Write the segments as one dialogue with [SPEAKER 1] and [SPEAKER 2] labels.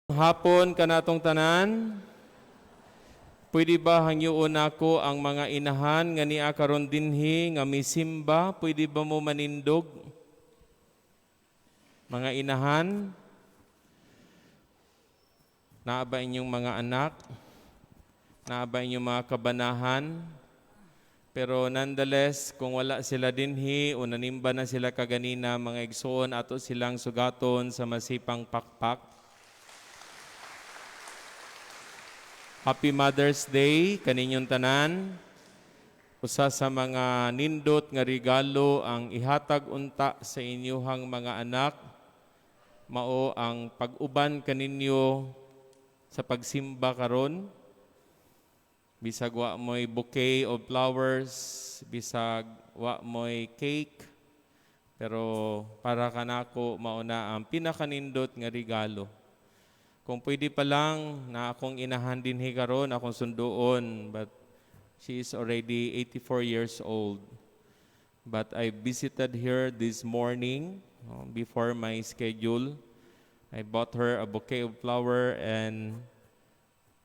[SPEAKER 1] Hapon kanatong tanan. Pwede ba hangyoon nako ang mga inahan nga nia karon dinhi nga misimba, pwede ba mo manindog? Mga inahan, naa ba inyong mga anak? Naa ba inyong mga kabanahan? Pero nonetheless, kung wala sila dinhi o nanimba na sila kaganina, mga igsoon, ato silang sugaton sa masipang pakpak. Happy Mother's Day kaninyong tanan. Usa sa mga nindot nga regalo ang ihatag unta sa inyuhang mga anak mao ang pag-uban kaninyo sa pagsimba karon. Bisag wa mo'y bouquet of flowers, bisag wa mo'y cake, pero para kanako mao na ang pinakanindot nga regalo. Kung pwede pa lang na akong inahan dinhi karon, akong sunduon, but she is already 84 years old. But I visited her this morning before my schedule. I bought her a bouquet of flower and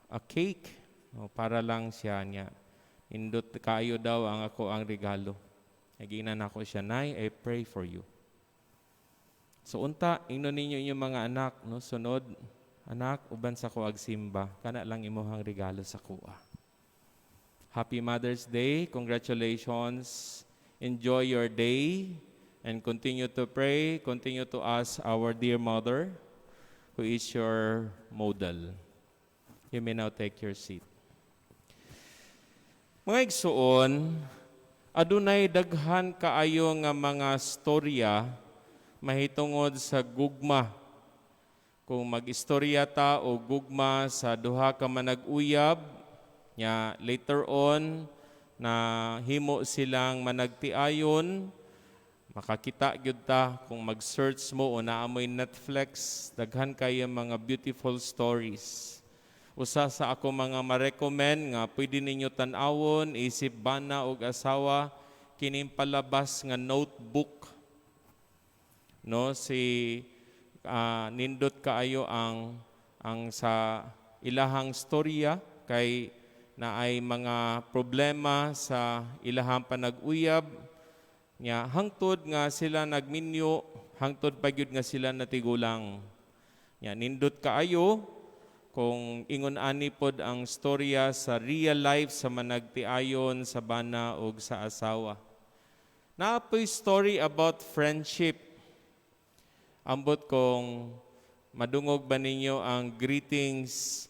[SPEAKER 1] a cake, oh, para lang siya niya. Indot kayo daw ang ako ang regalo. Naginan ako siya, "Nay, I pray for you." So unta, ingnon ninyo inyong mga anak, no, sunod, "Anak, uban sa ko agsimba, kana lang imuhang regalo sa kuha." Happy Mother's Day. Congratulations. Enjoy your day and continue to pray, continue to ask our dear mother, who is your model. You may now take your seat. Mga igsuon, adunay daghan kaayo nga mga storya mahitungod sa gugma. Kung mag-istorya ta o gugma sa duha ka manag-uyab nya later on na himo silang managtiayon, makakita gyud ta kung mag-search mo o naa mo'y Netflix, daghan kayo mga beautiful stories. Usa sa ako mga ma-recommend nga pwede ninyo tan-awon isip bana og asawa, kining palabas nga Notebook, no? Si nindot kaayo ang sa ilahang storya kay naay mga problema sa ilahang panag-uyab nya hangtod nga sila nagminyo, hangtod pa gyud nga sila natigulang. Nya nindot kaayo kung ingon ani pod ang storya sa real life sa managtiayon sa bana ug sa asawa. Naa poy story about friendship. Ambot kung madungog ba ninyo ang greetings,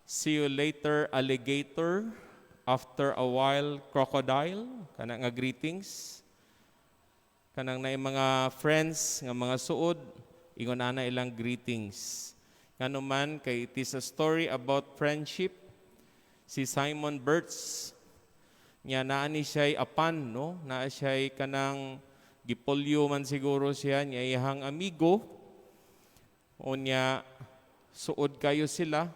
[SPEAKER 1] "See you later, alligator, after a while, crocodile," kana nga greetings. Kanang naay mga friends nga mga suod, ingon ana ilang greetings. Ngano man kay it is a story about friendship. Si Simon Birch nya naa ni siya apan, no? Naa siya kanang gipolyo man siguro siya niya iyang amigo. Unya suod kayo sila,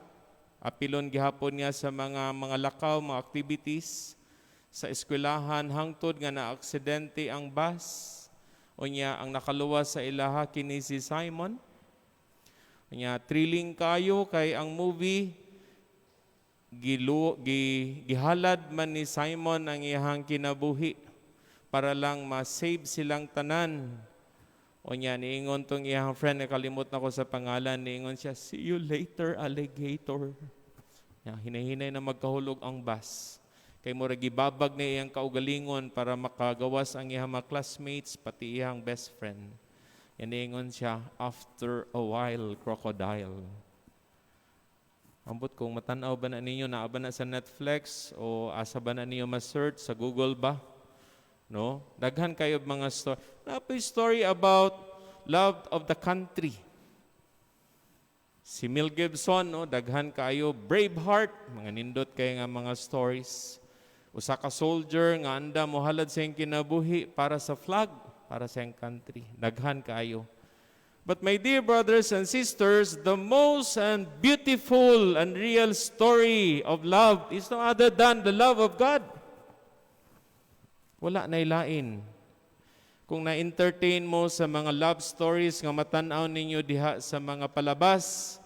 [SPEAKER 1] apilon gihapon niya sa mga lakaw, mga activities sa eskwelahan hangtod nga na-aksidente ang bus. Unya ang nakaluwas sa ilaha kini si Simon. Unya thrilling kayo kay ang movie gihalad man ni Simon ang iyahang kinabuhi para lang ma-save silang tanan. Unya niingon tong iyang friend, nakalimot na ko sa pangalan, niingon siya, "See you later, alligator." Ya, hinay-hinay na magkahulog ang bus. Kay mura gibabag na iyang kaugalingon para makagawas ang iyang mga classmates, pati iyang best friend. Yan, niingon siya, "After a while, crocodile." Ambot kung matanaw ba na ninyo, naa ba na sa Netflix o asa ba na ninyo ma-search sa Google ba? No? Daghan kayo mga story. Naa poy story about love of the country. Si Mel Gibson, no, daghan kayo Braveheart, mga nindot kay nga mga stories. Usa ka soldier nga anda mohalad sa iyang kinabuhi para sa flag, para sa iyang country. Daghan kayo. But my dear brothers and sisters, the most and beautiful and real story of love is no other than the love of God. Wala na ilain. Kung na-entertain mo sa mga love stories nga matan-aw ninyo diha sa mga palabas,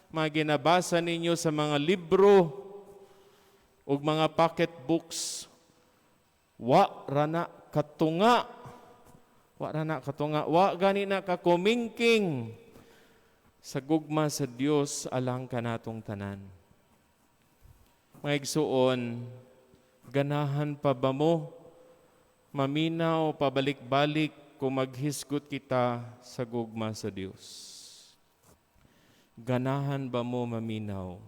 [SPEAKER 1] mga ginabasa ninyo sa mga libro ug mga pocket books, wa ra na katunga. Wa ra na katunga. Wa gani na kakumingking sa gugma sa Dios alang kanatong tanan. Mga igsuon, ganahan pa ba mo maminaw pabalik-balik kung maghisgot kita sa gugma sa Dios? Ganahan ba mo maminaw?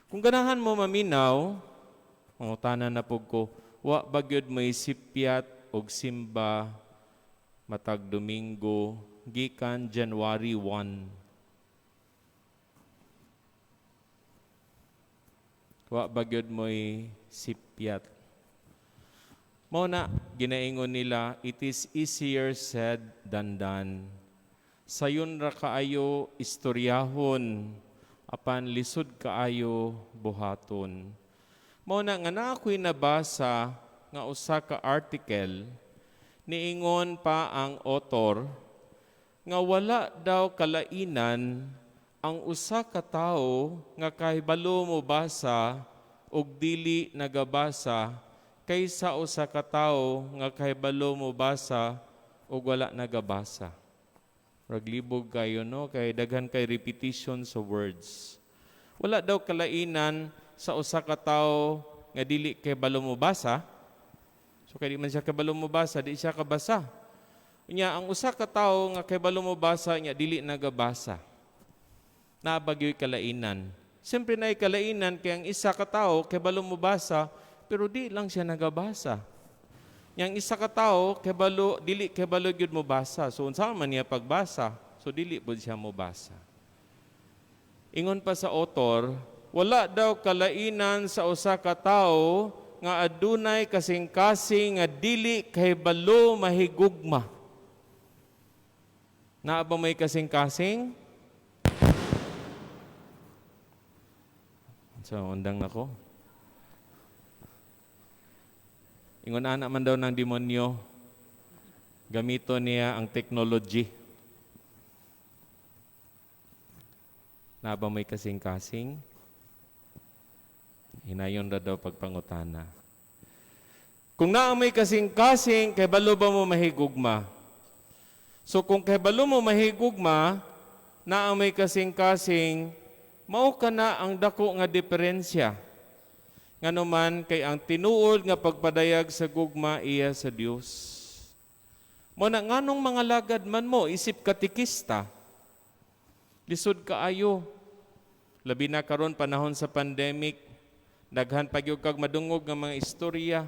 [SPEAKER 1] Kung ganahan mo maminaw, mangutana na pud ko, wa ba gyud mo'y sipyat og simba matag Domingo gikan January 1? Wa ba gyud mo'y sipyat? Mao na ginaingon nila, it is easier said than done. Sayon ra kaayo istoryahon, apan lisod kaayo buhaton. Mao na nga naa ko'y nabasa nga usa ka article, niingon pa ang author nga wala daw kalainan ang usa ka tawo nga kahibalo mo basa ug dili nagabasa kaysa usa ka tawo nga kahibalo mo basa ug wala nagabasa. Raglibog kayo, no, kay daghan kay repetition sa words. Wala daw kalainan sa usa ka tawo nga dili kay balo mo basa. So kay di man siya kabalo mo basa, di siya kabasa. Unya ang usa ka tawo nga kabalo mo basa nya dili nagabasa. Naa ba gyoy kalainan? Siyempre naay kalainan kay ang isa ka tawo kabalo mo basa pero di lang siya nagabasa. Yang isa ka tawo kabalo, dili kabalo gyud mo basa. So unsa man niya pagbasa? So dili pud siya mo basa. Ingon pa sa author, wala daw kalainan sa usa ka tawo nga adunay kasing-kasing nga dili kahibalo mahigugma. Naa ba may kasing-kasing? So, undang nako. Ingon ana man daw ng demonyo, gamito niya ang technology. Naa ba may kasing-kasing? Hinayon ra daw pagpangutana. Kung naa may kasing-kasing, kay balo ba mo mahigugma? So kung kay balo mo mahigugma, naa may kasing-kasing, mao ka na ang dako nga diferensya. Ngano man kay ang tinuod nga pagpadayag sa gugma iya sa Dios. Mo na nganong mga lagad man mo isip katikista. Lisod kaayo. Labi na karon panahon sa pandemic, daghan pa gyud kag madungog nga mga istorya.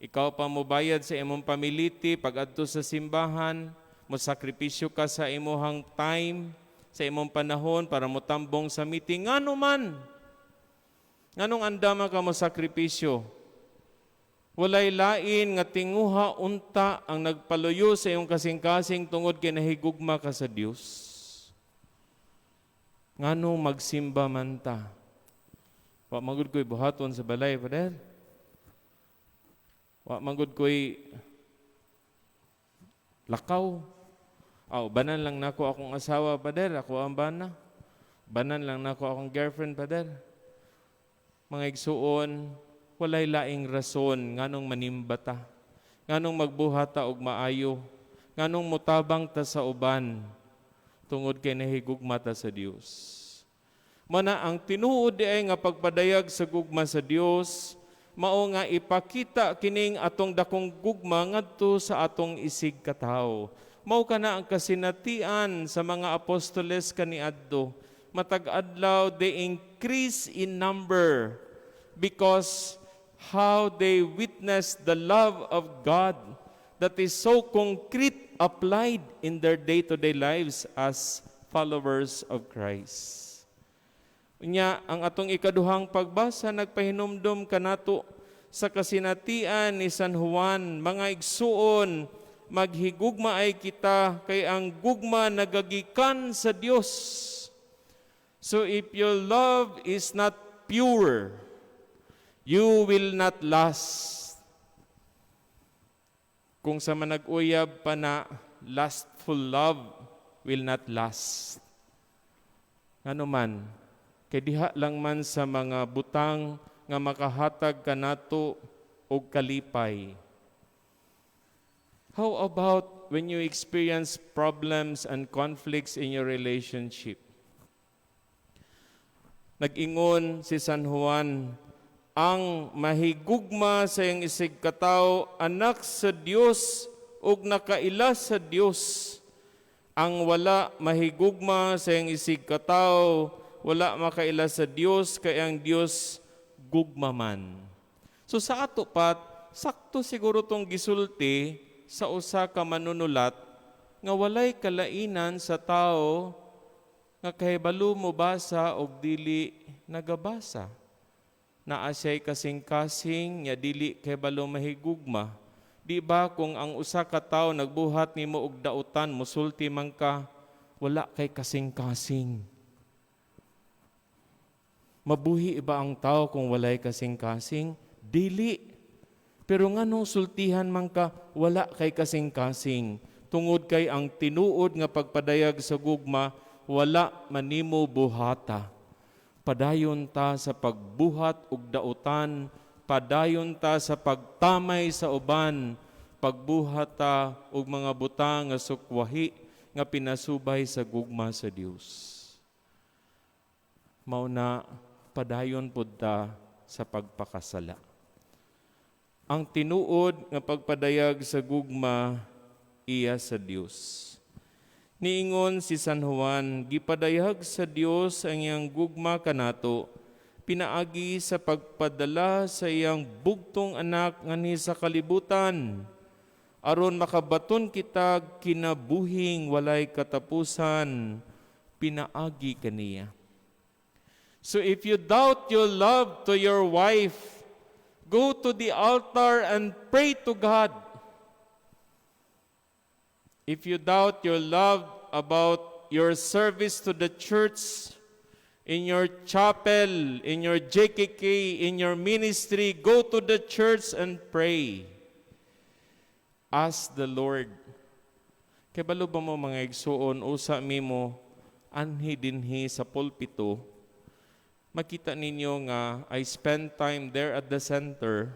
[SPEAKER 1] Ikaw pa mobayad sa imong pamiliti pag-adto sa simbahan, mosakripisyo ka sa imong time, sa imong panahon para motambong sa meeting. Ngano man? Nganong andama ka mo sakripisyo? Walay lain nga tinguha unta ang nagpaluyo sa iyong kasing-kasing tungod kay nahigugma ka sa Dios. Nganong magsimba man ta? Wa man gud ko'y buhaton sa balay, Father. Wa man gud ko'y lakaw. Aw, banan lang nako akong asawa, Father. Ako ang bana. Banan lang nako akong girlfriend, Father. Mga igsuon, walay laing rason nganong manimba ta, nganong magbuhat ta og maayo, nganong motabang ta sa uban, tungod kay nahigugma ta sa Dios. Mana ang tinuod di ay nga pagpadayag sa gugma sa Dios, mao nga ipakita kining atong dakong gugma ngadto sa atong isig katawo. Mao kana ang kasinatian sa mga apostoles kaniadto. Matag adlaw they increase in number because how they witness the love of God that is so concrete applied in their day-to-day lives as followers of Christ. Unya, ang atong ikaduhang pagbasa nagpahinumdom kanato sa kasinatian ni San Juan, mga igsuon, maghigugma ay kita kay ang gugma nagagikan sa Dios. So if your love is not pure, you will not last. Kung sa manag-uyab pa na, lustful love will not last. Ngano man, kay diha lang man sa mga butang nga makahatag kanato og kalipay. How about when you experience problems and conflicts in your relationship? Nag-ingon si San Juan, ang mahigugma sa iyang isigkatawo, anak sa Dios ug nakaila sa Dios. Ang wala mahigugma sa iyang isigkatawo, wala makaila sa Dios, kay ang Dios gugma man. So sa ato pat, sakto siguro tong gisulti sa usa ka manunulat nga walay kalainan sa tao nga kahibalo mo basa og dili nagabasa. Naa siya'y kasing-kasing nga dili kahibalo mahigugma. Di ba kung ang usa ka tawo nagbuhat nimo og dautan, musulti man ka, "Wala kay kasing-kasing." Mabuhi ba ang tao kung walay kasing-kasing? Dili. Pero nganong sultihan man ka, "Wala kay kasing-kasing"? Tungod kay ang tinuod nga pagpadayag sa gugma, wala manimo buhata. Padayon ta sa pagbuhat og dautan, padayon ta sa pagtamay sa uban, pagbuhat ta og mga butang nga sukwahi nga pinasubay sa gugma sa Dios. Mao na padayon pud ta sa pagpakasala. Ang tinuod nga pagpadayag sa gugma iya sa Dios. Niingon si San Juan, gipadayag sa Dios ang iyang gugma kanato pinaagi sa pagpadala sa iyang bugtong anak nganhi sa kalibutan aron makabaton kita kinabuhing walay katapusan pinaagi kaniya. So if you doubt your love to your wife, go to the altar and pray to God. If you doubt your love about your service to the church, in your chapel, in your JKK, in your ministry, go to the church and pray. Ask the Lord. Kabalo ba mo, mga igsuon, usa mimo anhi dinhi sa pulpito, makita ninyo nga I spend time there at the center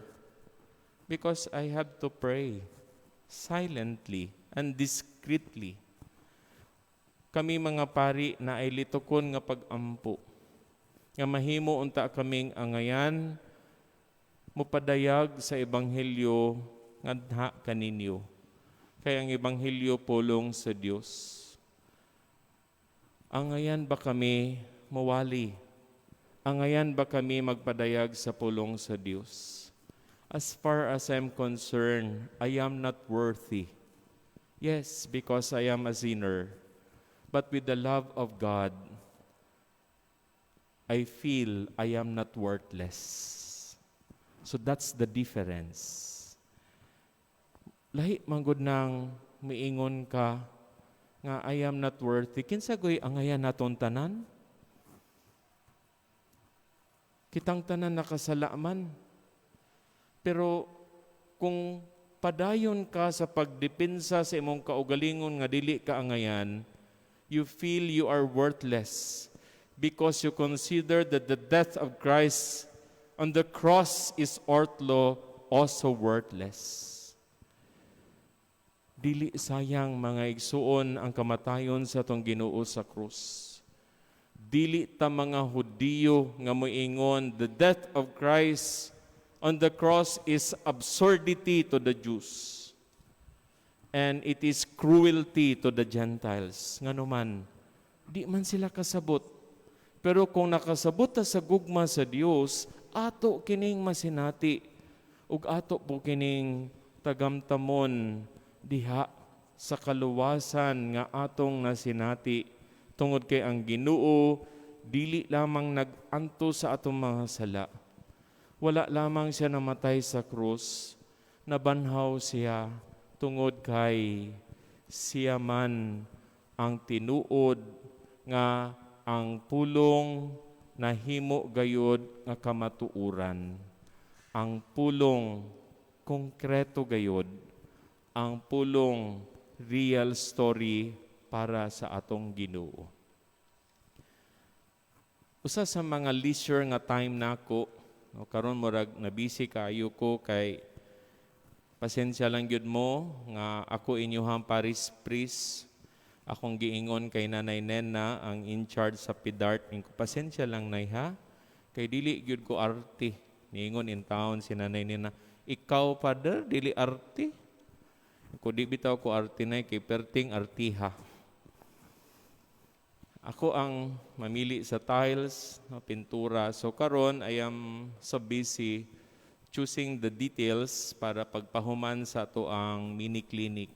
[SPEAKER 1] because I have to pray silently and discreetly. Kami mga pari naay litukon nga pag-ampo nga mahimo unta kaming angayan mupadayag sa ebanghelyo ngadha kaninyo. Kay ang ebanghelyo pulong sa Dios. Angayan ba kami mawali? Angayan ba kami magpadayag sa pulong sa Dios? As far as I'm concerned, I am not worthy. Yes, because I am a sinner. But with the love of God, I feel I am not worthless. So that's the difference. Lahi manggod nang miingon ka nga I am not worthy. Kinsa goy angayan naton tanan? Kitang tanan nakasala man. Pero kung padayon ka sa pagdepensa sa imong kaugalingon nga dili ka angayan, you feel you are worthless because you consider that the death of Christ on the cross is ortlo also worthless. Dili sayang, mga igsuon, ang kamatayon sa atong Ginoo sa krus. Dili ta mga Hudiyo nga moingon the death of Christ on the cross is absurdity to the Jews and it is cruelty to the Gentiles. Ngano man, di man sila kasabot. Pero kung nakasabot ta sa gugma sa Dios, ato kining masinati ug ato po kining tagamtamon diha sa kaluwasan nga atong nasinati tungod kay ang Ginoo dili lamang nag-antos sa atong mga sala. Wala lamang siya namatay sa krus, nabanhaw siya tungod kay siya man ang tinuod nga ang pulong nahimo gayod nga kamatuoran. Ang pulong konkreto gayod. Ang pulong, real story para sa atong Ginoo. Usa sa mga leisure nga time nako, no, karon murag nabisi kaayo ko kay pasensya lang gyud mo nga ako inyuhang parish priest. Akong giingon kay Nanay Nena, ang in charge sa PIDART, ko, "Pasensya lang, Nay, ha. Kay dili gyud ko arte." Niingon in town si Nanay Nena, "Ikaw, Father, dili arte?" Ko, "Di bitaw ko arte, Nay, kay perting artiha." Ako ang mamili sa tiles, no, pintura. So karon I am so busy choosing the details para pagpahuman sa ato ang mini clinic.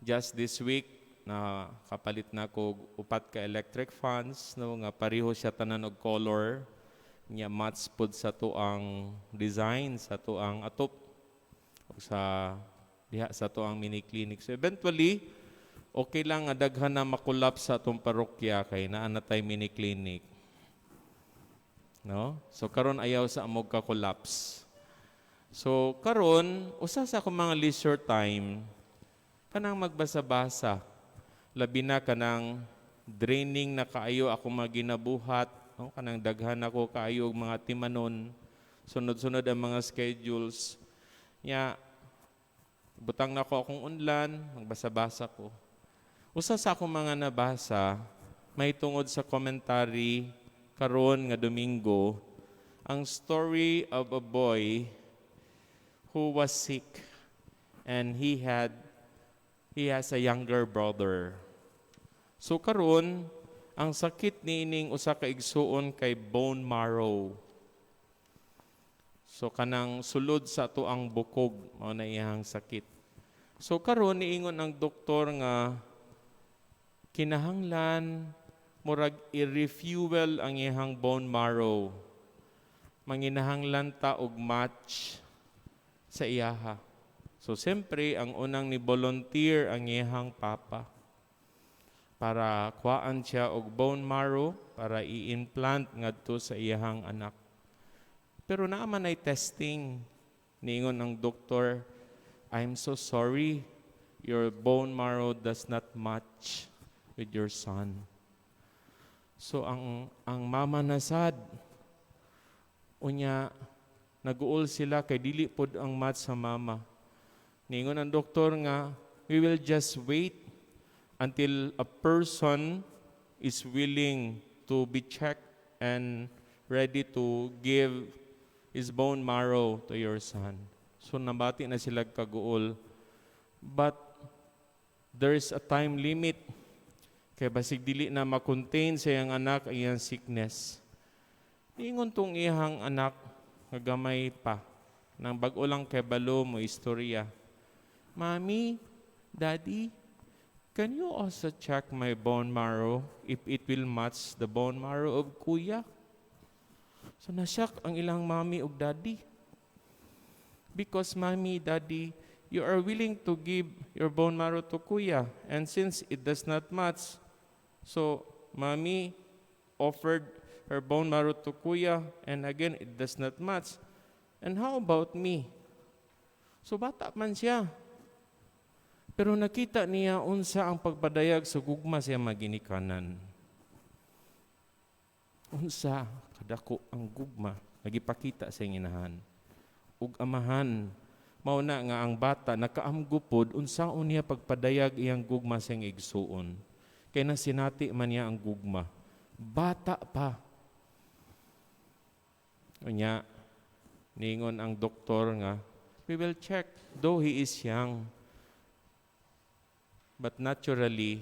[SPEAKER 1] Just this week na kapalit na ko upat ka electric fans, no, nga pareho siya tanan og color nya match pod sa ato ang design sa ato ang atop ug sa diha sa ato ang mini clinic. So eventually okay lang nga daghan na makolapse sa atong parokya kay naa na tay mini clinic. No? So karon ayaw sa amog ka collapse. So karon usa sa akong mga leisure time kanang magbasa-basa. Labi na kanang draining na kaayo ako mga ginabuhat, no? Kanang daghan ako kaayo og mga timanon. Sunod-sunod ang mga schedules. Nya butang na ko akong unlan, magbasa-basa ko. Usa sa akong mga nabasa may tungod sa commentary karon nga Domingo, ang story of a boy who was sick and he has a younger brother. So karon ang sakit niining usa ka igsuon kay bone marrow. So kanang sulod sa ato ang bukog mao na iyang sakit. So karon niingon ang doktor nga kinahanglan murag i-refuel ang iyang bone marrow. Manginahanglan ta og match sa iyaha. So siyempre, ang unang ni volunteer ang iyang papa para kuhaan siya og bone marrow para i-implant ngadto sa iyahang anak. Pero naa man ay testing. Niingon ang doktor, "I'm so sorry, your bone marrow does not match with your son." So ang mama na sad. Unya naguol sila kay dili pod ang match sa mama. Niingon ang doktor nga we will just wait until a person is willing to be checked and ready to give his bone marrow to your son. So nabati na sila kaguol. But there's a time limit. Kay basig dili na makontain sa iyang anak ang iyang sickness. Niingon tong iyang anak nga gamay pa. Nang bag-o lang kay balo mo istorya. "Mommy, Daddy, can you also check my bone marrow if it will match the bone marrow of Kuya?" So nasyak ang ilang mommy ug daddy. "Because Mommy, Daddy, you are willing to give your bone marrow to Kuya. And since it does not match, so Mommy offered her bone marrow to Kuya, and again, it does not match. And how about me?" So bata man siya. Pero nakita niya unsa ang pagpadayag sa gugma sa maginikanan. Unsa kadako ang gugma nagipakita sa iyang inahan ug amahan. Mao na nga ang bata nakaamgo pod unsaon niya pagpadayag iyang gugma sa iyang igsuon. Kay nasinati man niya ang gugma. Bata pa. Unya, ningon ang doktor nga, "We will check, though he is young. But naturally,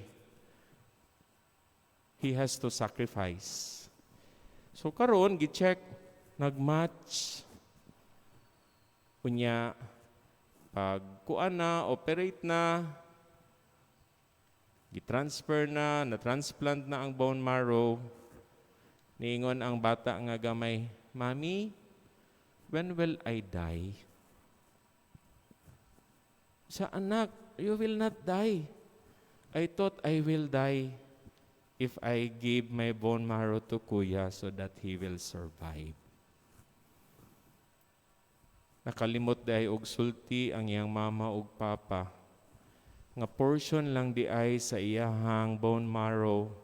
[SPEAKER 1] he has to sacrifice." So karon gi-check, nagmatch. Unya, pag kuan na, operate na, gi-transfer na, na-transplant na ang bone marrow, niingon ang bata nga gamay, "Mommy, when will I die?" Sa anak, "You will not die. I thought I will die if I give my bone marrow to Kuya so that he will survive." Nakalimot dahil og sulti ang iyang mama ug papa. Nga portion lang diay sa iyahang bone marrow.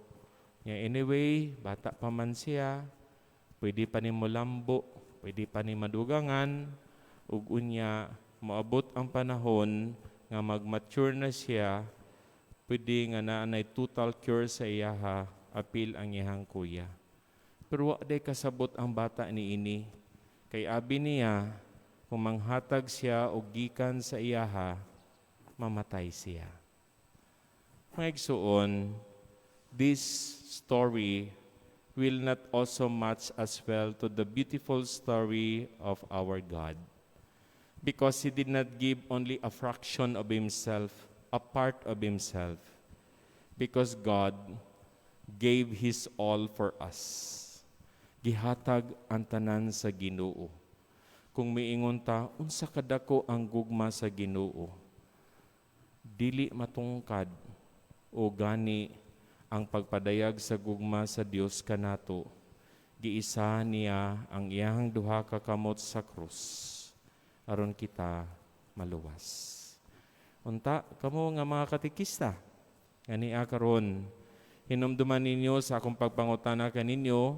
[SPEAKER 1] Nga anyway, bata pa man siya, pwede pa ni molambo, pwede pa ni madugangan, ug unya moabot ang panahon nga mag-mature na siya, pwede nga naa nay total cure sa iyaha, apil ang iyahang kuya. Pero wa day kasabot ang bata ni ini. Kay abi niya, kung manghatag siya og gikan sa iyaha, mamatay siya. Mga igsuon, this story will not also match as well to the beautiful story of our God. Because He did not give only a fraction of Himself, a part of Himself. Because God gave His all for us. Gihatag ang tanan sa Ginoo. Kung miingon ta, unsa kadako ang gugma sa Ginoo? Dili matungkad o gani ang pagpadayag sa gugma sa Dios kanato. Giisa niya ang iyang duha ka kamot sa krus aron kita maluwas. Unta kamo nga mga katekista nga nia karon, hinumduman ninyo sa akong pagpangutana kaninyo,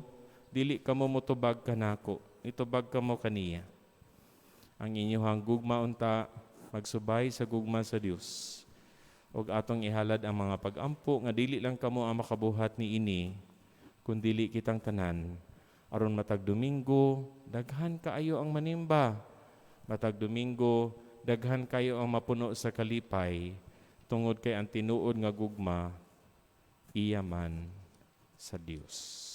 [SPEAKER 1] dili kamo motubag kanako, itubag kamo kaniya. Ang inyong gugma unta magsubay sa gugma sa Dios. Ug atong ihalad ang mga pag-ampo nga dili lang kamo ang makabuhat niini, kundili kitang tanan, aron matag Domingo daghan kaayo ang manimba. Matag Domingo daghan kayo ang mapuno sa kalipay tungod kay ang tinuod nga gugma iya man sa Dios.